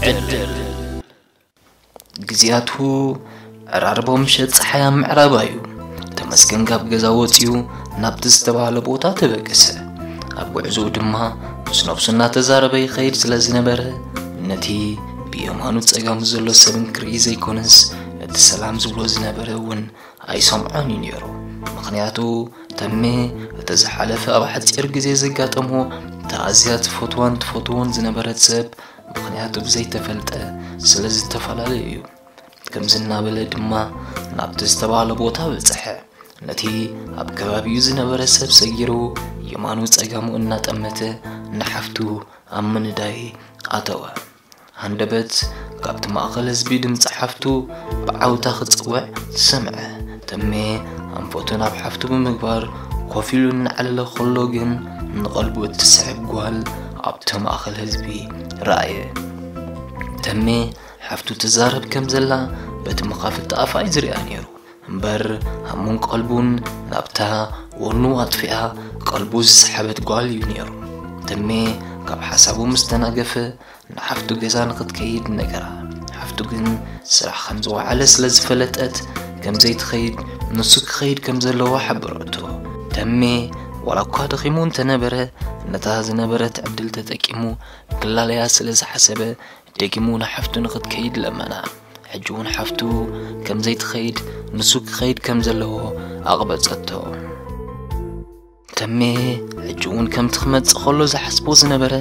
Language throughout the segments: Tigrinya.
ዕድል። ግዜያቱ ዕራርቦ ምሸት ጸሓይ ኣብ ምዕራባ እዩ። ተመስገን ካብ ገዛ ወጺኡ ናብቲ ዝተባህለ ቦታ ተበገሰ። ኣብ ጉዕዞኡ ድማ ምስ ነብሱ እናተዛረበ ይኸይድ ስለ ዝነበረ፣ ነቲ ብየማኑ ጸጋሙ ዘሎ ሰብን ክርኢ ዘይኮነስ፣ ነቲ ሰላም ዝብሎ ዝነበረ እውን ኣይሰምዖን እዩ ነይሩ። ምኽንያቱ፣ ተሜ እቲ ዝሓለፈ ኣብ ሓጺር ግዜ ዘጋጠሞ፣ እታ ኣዝያ ትፈትዋን ትፈትዎን ዝነበረት ሰብ፣ ምኽንያቱ ብዘይተፈልጠ ስለ ዝተፈላለየ እዩ። ከምዚ እናበለ ድማ ናብቲ ዝተባህለ ቦታ በጽሐ። ነቲ ኣብ ከባቢኡ ዝነበረ ሰብ ሰጊሩ፣ የማኑ ጸጋሙ እናጠመተ ንሓፍቱ ኣብ ምንዳይ ኣተወ። ሃንደበት ካብቲ ማእከል ህዝቢ ድምጺ ሓፍቱ ብዓውታ ክጽውዕ ሰምዐ። ተሜ ኣንፈቱ ናብ ሓፍቱ ብምግባር ኮፍ ኢሉ እናዕለለ ከሎ ግን፣ ንቐልቡ እትስሕብ ጓል ኣብቲ ማእከል ህዝቢ ረኣየ። ተሜ ሓፍቱ ትዛረብ ከም ዘላ በቲ መኻፍቲ ኣፋ እዩ ዝሪኣ ነይሩ። እምበር ሃሙን ቀልቡን ናብታ ወኑ ኣጥፊኣ ቀልቡ ዝሰሓበት ጓል እዩ ነይሩ። ተሜ ካብ ሓሳቡ ምስ ተናገፈ ንሓፍቱ ገዛ ንኽትከይድ ነገራ። ሓፍቱ ግን ስራሕ ከም ዝወዓለ ስለ ዝፈለጠት ከም ዘይትኸይድ፣ ንሱ ክኸይድ ከም ዘለዎ ሓበረቶ። ተሜ ዋላ እኳ ደኺሙ እንተነበረ፣ ነታ ዝነበረት ዕድል ተጠቂሙ ክላለያ ስለ ዝሓሰበ፣ ደጊሙ ንሓፍቱ ንኽትከይድ ለመና። ሕጂ እውን ሓፍቱ ከም ዘይትኸይድ፣ ንሱ ክኸይድ ከም ዘለዎ ኣቕበጸቶ። ተሜ ሕጂ እውን ከምቲ ክመጽእ ከሎ ዝሓስቦ ዝነበረ፣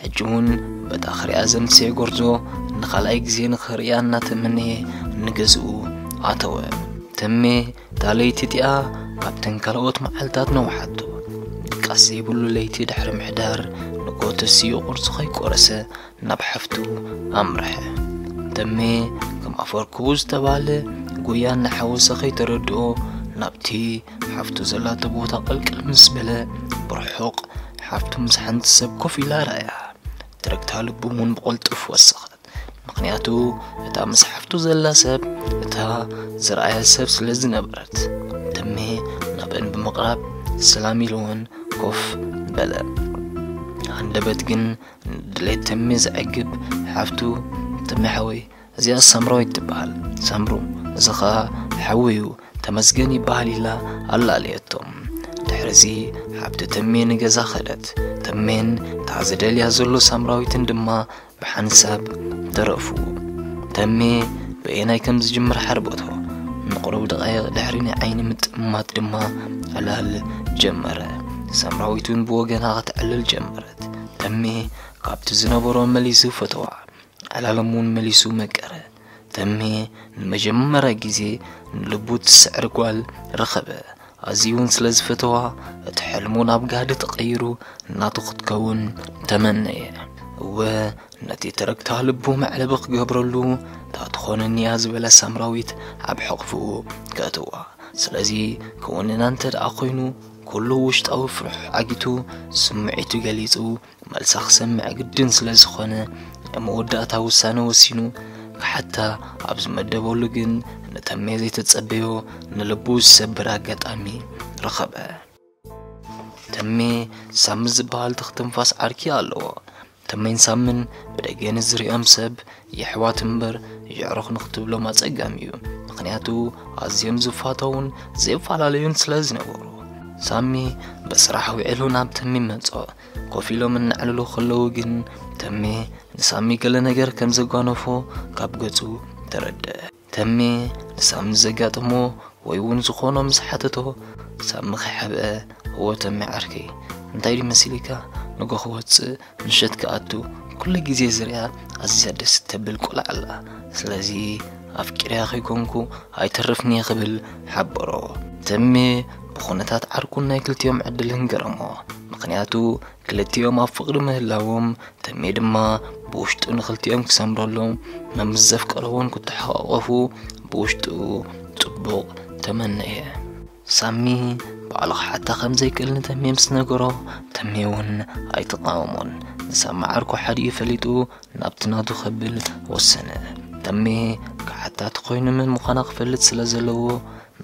ሕጂ እውን በታ ክሪኣ ዘምስየ ጎርዞ ንኻልኣይ ግዜ ንኽርእያ እናተመነየ ንገዝኡ ኣተወ። ተሜ እታ ለይቲ እቲኣ ካብተን ካልኦት መዓልታት ነውሓቶ። ድቃስ ዘይብሉ ለይቲ ድሕሪ ምሕዳር፣ ንግሆ ተሲኡ ቁርሲ ከይቆረሰ ናብ ሓፍቱ ኣምርሐ። ተሜ ከም ኣፈርክቡ ዝተባህለ ጉያ እናሓወሰ ከይተረድኦ ናብቲ ሓፍቱ ዘላቶ ቦታ ቅልቅል ምስ በለ፣ ብርሑቕ ሓፍቱ ምስ ሓንቲ ሰብ ኮፍ ኢላ ረኣያ። ትርግታ ልቡ እውን ብቕልጡፍ ወሰኸት። ምኽንያቱ እታ ምስ ሓፍቱ ዘላ ሰብ እታ ዝረኣያ ሰብ ስለ ዝነበረት፣ ተሜ ናብአን ብምቕራብ ሰላም ኢልወን ኮፍ በለ። ሃንደበት ግን ንድሌት ተሜ ዘዕግብ ሓፍቱ፣ "ተሜ ሓወይ፣ እዚኣ ሳምራዊት ትበሃል። ሳምሩ፣ እዚ ኸኣ ሓወዩ ተመስገን ይበሃል" ኢላ ኣላልየቶም። ድሕሪዚ ሓብቲ ተሜ ንገዛ ኸደት። ተሜን እታ ዝደልያ ዘሎ ሳምራዊትን ድማ ብሓንሳብ ተረፉ። ተሜ በየናይ ከም ዝጅምር ሓርበቶ። ንቑሩብ ደቓይቕ ድሕሪ ናይ ዓይኒ ምጥምማት ድማ ዕላል ጀመረ። ሳምራዊት እውን ብወገና ክትዕልል ጀመረት። ተሜ ካብቲ ዝነበሮ መሊሱ ፈተዋ። ዕላሎም እውን መሊሱ መቀረ። ተሜ ንመጀመርያ ግዜ ንልቡ እትስዕር ጓል ረኸበ። ኣዝዩ እውን ስለ ዝፈተዋ፣ እቲ ሕልሙ ናብ ጋህዲ ተቐይሩ ናቱ ክትከውን ተመነየ። እወ፣ ነቲ ትርግታ ልቡ መዕለቢ ክገብረሉ፣ እታ ትኾነኒ እያ ዝበላ ሳምራዊት ኣብ ሕቕፍኡ ከእትዋ። ስለዚ ክውንና እንተ ደኣ ኮይኑ፣ ኩሉ ውሽጣዊ ፍርሑ ዓጊቱ፣ ስምዒቱ ገሊጹ፣ መልሳ ክሰምዕ ግድን ስለ ዝኾነ፣ ናይ መወዳእታ ውሳነ ወሲኑ፣ ክሓታ ኣብ ዝመደበሉ ግን፣ ንተሜ ዘይተጸበዮ፣ ንልቡ ዝሰብር ኣጋጣሚ ረኸበ። ተሜ፣ ሳሚ ዝበሃል ትኽ ትንፋስ ዓርኪ ኣለዎ። ተሜን ሳምን ብደገ ንዝሪኦም ሰብ የሕዋት እምበር የዕሩኽ ንኽትብሎም ኣጸጋሚ እዩ። ምኽንያቱ ኣዝዮም ዝፋተዉን ዘይፈላለዩን ስለ ዝነበሩ። ሳሚ ብስራሕ ውዒሉ ናብ ተሜ መጾ። ኮፍ ኢሎም እናዕለሉ ከለዉ ግን ተሜ ንሳሚ ገለ ነገር ከም ዘጓነፎ ካብ ገጹ ተረድአ። ተሜ ንሳሚ ዘጋጠሞ ወይ እውን ዝኾኖ ምስ ሓተቶ፣ ሳሚ ከይሓብአ፣ "እወ ተሜ ዓርከይ፣ እንታይ ድዩ መሲልካ? ንጎ ክወጽእ፣ ምሸት ክኣቱ፣ ኩሉ ግዜ ዝሪኣ ኣዝያ ደስ ተብል ቆልዓ ኣላ። ስለዚ ኣፍቂርያ ከይኮንኩ ኣይተርፍን እየ" ክብል ሓበሮ። ተሜ ብኹነታት ዓርኩን ናይ ክልቲኦም ዕድልን ገረሞ። ምኽንያቱ ክልቲኦም ኣብ ፍቕሪ ምህላዎም፣ ተሜ ድማ ብውሽጡ ንኽልቲኦም ክሰምረሎም፣ መምስ ዘፍቀረዎን ክተሓቋቆፉ ብውሽጡ ጽቡቕ ተመነየ። ሳሚ ባዕሉ ክሓታ ከም ዘይክእል ንተሜ ምስ ነገሮ፣ ተሜ እውን ኣይተቃወሞን። ንሳሚ ዓርኩ ሓዲኡ ፈሊጡ ናብቲ ናቱ ከብል ወሰነ። ተሜ ክሓታ ተኾይኑ መን ምዃና ክፈልጥ ስለ ዘለዎ፣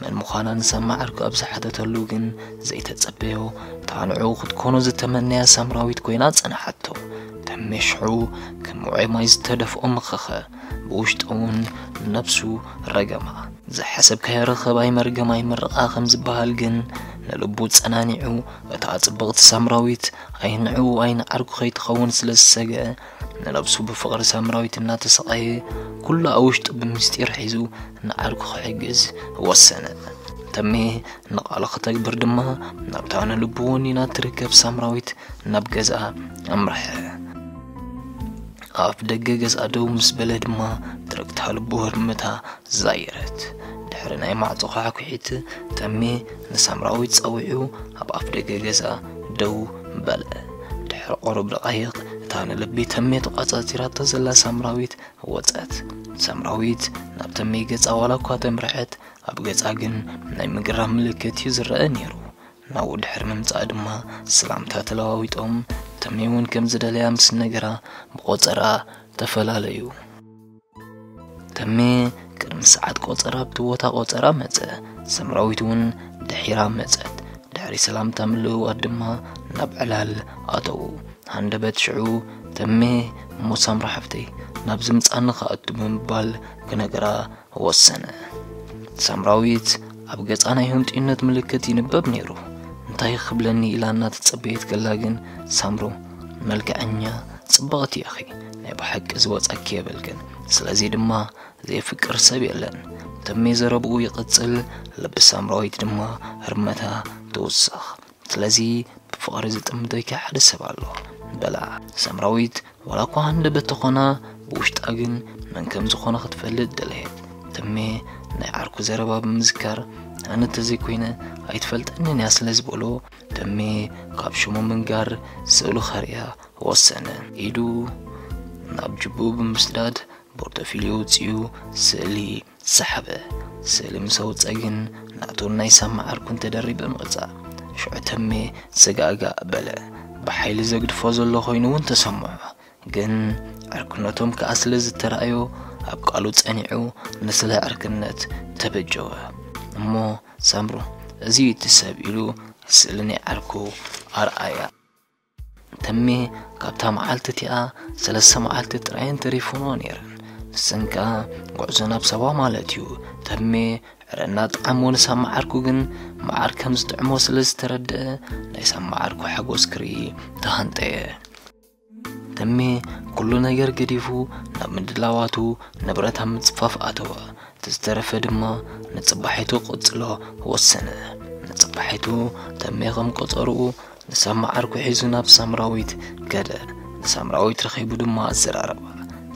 መን ምዃና ንሳሚ ዓርኩ ኣብ ዝሓተተሉ ግን ዘይተጸበዮ፣ እታ ንዕኡ ክትኮኖ ዝተመነያ ሳምራዊት ኮይና ጸንሓቶ። ተሜ ሽዑ ከም ውዑይ ማይ ዝተደፍኦ መኸኸ። ብውሽጡ እውን ነብሱ ረገማ። ዝሓሰብካዮ ርኸብ ኣይመርገም ኣይምርቓ ከም ዝበሃል ግን፣ ንልቡ ጸናኒዑ፣ እታ ጽብቕቲ ሳምራዊት ኣይንዕኡ ኣይንዓርኩ ከይትኸውን ስለ ዝሰግአ፣ ንነብሱ ብፍቕሪ ሳምራዊት እናተሰቓየ፣ ኩሉ ኣብ ውሽጡ ብምስጢር ሒዙ ንዓርኩ ክሕግዝ ወሰነ። ተሜ ንቓሉ ክተግብር ድማ፣ ናብታ ንልቡ ወኒና ትርከብ ሳምራዊት ናብ ገዝኣ ኣምርሐ። ኣብ ደገ ገዝኣ ደው ምስ በለ ድማ፣ ትርግታ ልቡ ህርምታ ዛየረት። ድሕሪ ናይ ማዕጾ ኳሕኩሒት፣ ተሜ ንሳምራዊት ጸዊዑ ኣብ ኣፍ ደገ ገዛ ደው በለ። ድሕሪ ቁሩብ ደቓይቕ፣ እታ ንልቢ ተሜ ተቋጻጺራቶ ዘላ ሳምራዊት ወጸት። ሳምራዊት ናብ ተሜ ገጻ ዋላ እኳ ተምርሐት፣ ኣብ ገጻ ግን ናይ ምግራም ምልክት እዩ ዝረአ ነይሩ። ናብኡ ድሕሪ ምምጻእ ድማ ሰላምታ ተለዋዊጦም፣ ተሜ እውን ከም ዝደለያ ምስ ነገራ ብቆጸራ ተፈላለዩ። ተሜ ቅድሚ ሰዓት ቆጸራ ኣብቲ ቦታ ቆጸራ መጸ። ሳምራዊት እውን ድሒራ መጸት። ድሕሪ ሰላምታ ምልውዋጥ ድማ ናብ ዕላል ኣተዉ። ሃንደበት ሽዑ ተሜ፣ "እሞ ሳምራ ሓፍተይ፣ ናብዚ ምጻኒ ክኣቱ?" ብምባል ክነግራ ወሰነ። ሳምራዊት ኣብ ገጻ ናይ ህንጡይነት ምልክት ይንበብ ነይሩ። እንታይ ክብለኒ ኢላ እናተጸበየት ከላ ግን፣ ሳምሩ፣ መልክዐኛ ጽብቕቲ ኢኺ፣ ናይ ብሓቂ ዝወጻኪ የብልክን። ስለዚ ድማ ዘይፍቅር ሰብ የለን። ተሜ ዘረብኡ ይቕጽል፣ ልቢ ሳምራዊት ድማ ህርመታ ትውስኽ። ስለዚ ብፍቕሪ ዝጥምተኪ ሓደ ሰብ ኣሎ በላ። ሳምራዊት ዋላ እኳ ሃንደበት ተኾና፣ ብውሽጣ ግን መን ከም ዝኾነ ክትፈልጥ ደለየት። ተሜ ናይ ዓርኩ ዘረባ ብምዝካር፣ ኣነ ተዘይኮይነ ኣይትፈልጠንን እያ ስለ ዝበሎ፣ ተሜ ካብ ሽሙ ምንጋር ስእሉ ከርእያ ወሰነ። ኢዱ ናብ ጅቡ ብምስዳድ፣ ፖርቶፊልዮ ኣውጺኡ ስእሊ ሰሓበ። ስእሊ ምስ ኣውጸ ግን ናቱን ናይ ሳማ ዓርኩን ተደሪበ መጻ። ሽዑ ተሜ ሰጋእጋእ በለ። ብሓይሊ ዘግድፎ ዘሎ ኮይኑ እውን ተሰምዖ። ግን ዕርክነቶም ከኣ ስለ ዝተራእዮ ኣብ ቃሉ ጸኒዑ ንስለ ዕርክነት ተበጀወ። እሞ ሳምሩ፣ እዚ እዩ እቲ ሰብ ኢሉ ስእሊ ናይ ዓርኩ ኣርኣያ። ተሜ ካብታ መዓልቲ እቲኣ ሰለስተ መዓልቲ ጥራየን ተሪፉኖ ነይረን። ንሰን ከኣ ጉዕዞ ናብ ሳዋ ማለት እዩ። ተሜ ዕረ እናጠዓሞ ንሳማ ዓርኩ ግን መዓር ከም ዝጥዕሞ ስለ ዝተረድአ ናይ ሳማ ዓርኩ ሓጎስ ክርኢ ተሃንጠየ። ተሜ ኩሉ ነገር ገዲፉ ናብ ምድላዋቱ ንብረት ኣብ ምጽፋፍ ኣተወ። እቲ ዝተረፈ ድማ ንጽባሒቱ ክቕጽሎ ወሰነ። ንጽባሒቱ ተሜ ከም ቆጸርኡ ንሳማ ዓርኩ ሒዙ ናብ ሳምራዊት ከደ። ንሳምራዊት ረኺቡ ድማ ኣዘራረባ።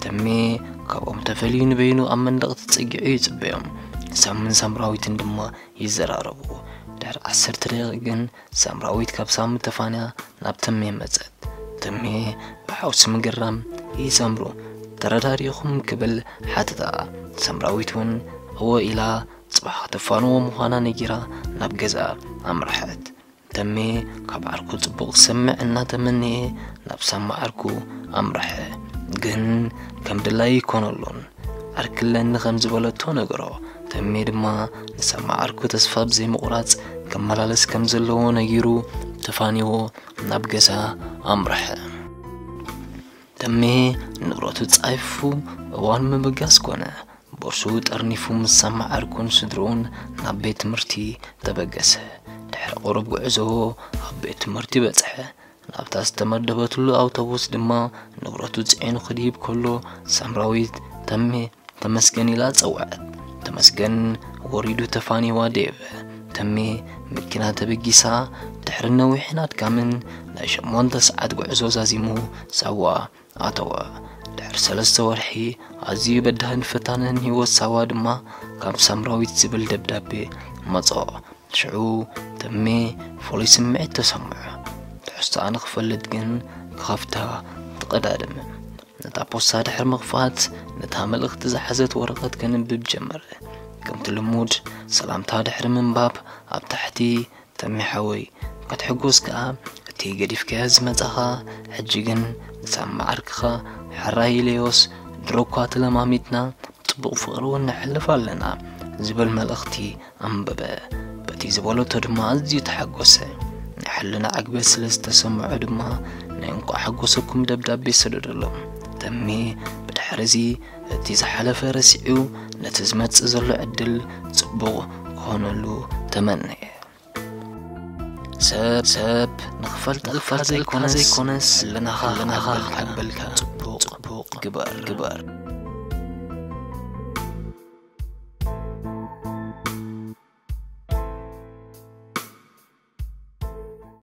ተሜ ካብኦም ተፈልዩ ንበይኑ ኣብ መንደቕ ተጸጊዑ ይጽበዮም። ሳምን ሳምራዊትን ድማ ይዘራረቡ። ድሕሪ ዓሰርተ ደቂቕ ግን ሳምራዊት ካብ ሳሚ ተፋንያ ናብ ተሜ መጸት። ተሜ ብሓውሲ ምግራም፣ "ይህ ሳምሩ፣ ተረዳዲእኹም?" ክብል ሓተታ። ሳምራዊት እውን እወ ኢላ፣ ጽባሕ ከተፋንዎ ምዃና ነጊራ ናብ ገዛ ኣምርሐት። ተሜ ካብ ዓርኩ ጽቡቕ ክሰምዕ እናተመነየ ናብ ሳማ ዓርኩ ኣምርሐ። ግን ከም ድላይ ኣይኮነሉን። ዓርኪ ኣለኒ ከም ዝበለቶ ነገሮ። ተሜ ድማ ንሳማ ዓርኩ ተስፋ ብዘይምቑራጽ ክመላለስ ከም ዘለዎ ነጊሩ ተፋኒዎ ናብ ገዛ ኣምርሐ። ተሜ ንብረቱ ጻይፉ እዋን ምብጋስ ኮነ። ቦርሱኡ ጠርኒፉ ምስ ሳማ ዓርኩን ስድርኡን ናብ ቤት ትምህርቲ ተበገሰ። ድሕሪ ቁሩብ ጉዕዞ ኣብ ቤት ትምህርቲ በጽሐ። ናብታ ዝተመደበትሉ ኣውቶቡስ ድማ ንብረቱ ጽዒኑ ክድይብ ከሎ ሳምራዊት፣ "ተሜ፣ ተመስገን" ኢላ ጸውዐት። ተመስገን ወሪዱ ተፋኒዋ ደየበ። ተሜ መኪና ተበጊሳ ድሕሪ ነዊሕን ኣድካምን ናይ ሸሞንተ ሰዓት ጉዕዞ ዛዚሙ ሳዋ ኣተወ። ድሕሪ ሰለስተ ወርሒ ኣዝዩ በዳህን ፈታንን ህይወት ሳዋ ድማ ካብ ሳምራዊት ዝብል ደብዳቤ መጾ። ሽዑ ተሜ ፍሉይ ስምዒት ተሰምዖ። ትሕዝቶኣ ንኽፈልጥ ግን ክኸፍታ ተቐዳደመ። ነታ ፖስታ ድሕሪ ምኽፋት ነታ መልእኽቲ ዝሓዘት ወረቐት ከንብብ ጀመረ። ከምቲ ልሙድ ሰላምታ ድሕሪ ምንባብ ኣብ ታሕቲ "ተሜ ሓወይ፣ ክትሕጎስ ከኣ እቲ ገዲፍካዮ ዝመጻኻ፣ ሕጂ ግን ንሳማ ዓርክኻ ሕራይ ኢለዮስ፣ ድሮ እኳ ተለማሚድና፣ ጽቡቕ ፍቕሪ እውን ነሕልፍ ኣለና" ዝብል መልእኽቲ ኣንበበ። በቲ ዝበለቶ ድማ ኣዝዩ ተሓጎሰ። ናይ ሕልና ዕግበት ስለ ዝተሰምዖ ድማ ናይ እንቋዕ ሓጎሰኩም ደብዳቤ ሰደደሎም። ተሜ ብድሕሪ እዚ እቲ ዝሓለፈ ረሲዑ ነቲ ዝመጽእ ዘሎ ዕድል ጽቡቕ ክኾነሉ ተመነየ። ሰብ ሰብ ንኽፈልጠልካ ዘይኮነስ ሕልናኻ ሕልናኻ ክሓበልካ ጽቡቕ ጽቡቕ ግበር ግበር።